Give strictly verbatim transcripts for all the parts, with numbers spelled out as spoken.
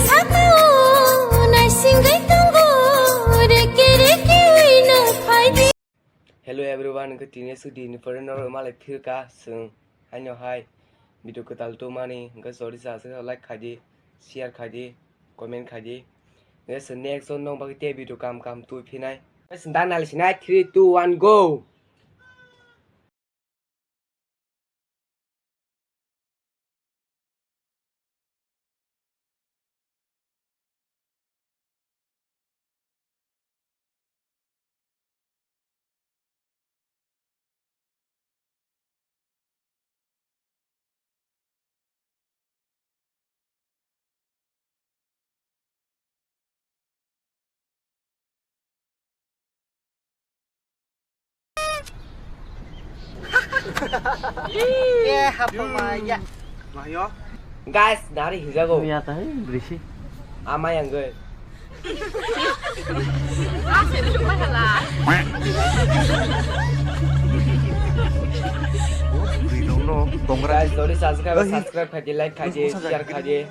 Sakao naisingwi tongo, reke reke wino phaidi. Hello everyone, hwnkhe tini swk dini pore norok malai phirka chwng haino hai video kwtal tubumani, hwnkhe jodi chasakha like khaidi, share khaidi, comment khaidi. Hwnkhe chwng next o nokbar tei video kam kam tubui phinai. Hwnkhe chwng da nalisinai, three, two, one, go! Eh, hapma ya. Mayo. Guys, nari hijago. Ya ta hai brisi. Ama yang gue. Guys, sorry, subscribe, subscribe khaidi, like khaidi, share khaidi,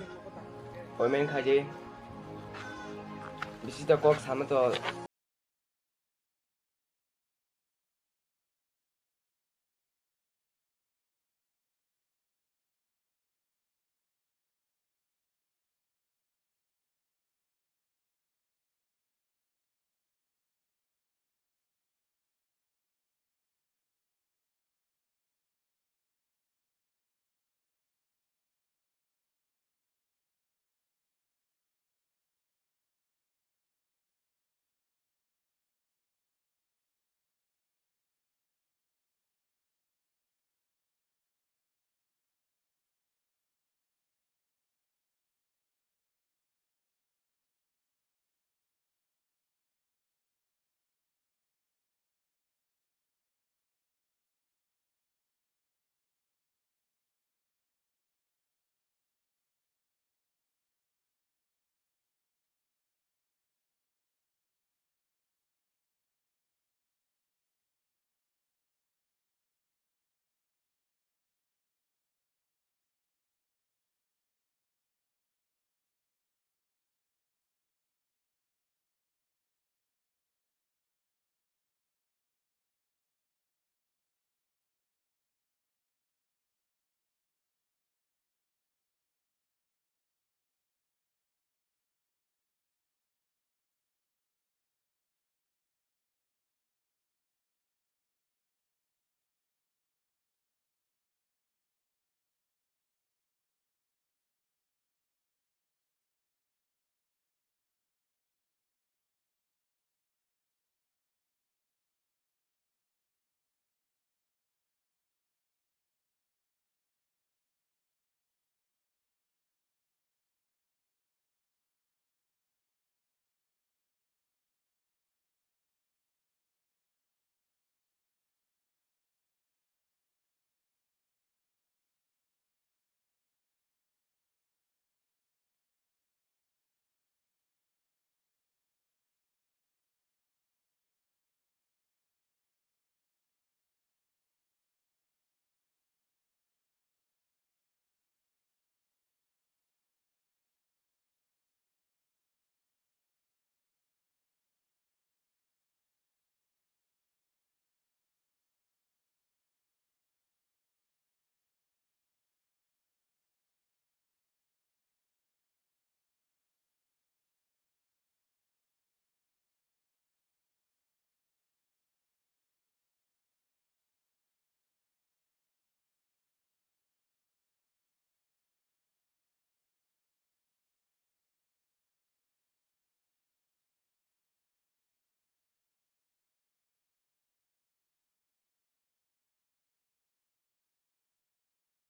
comment khaidi. Bisi to kok sama to.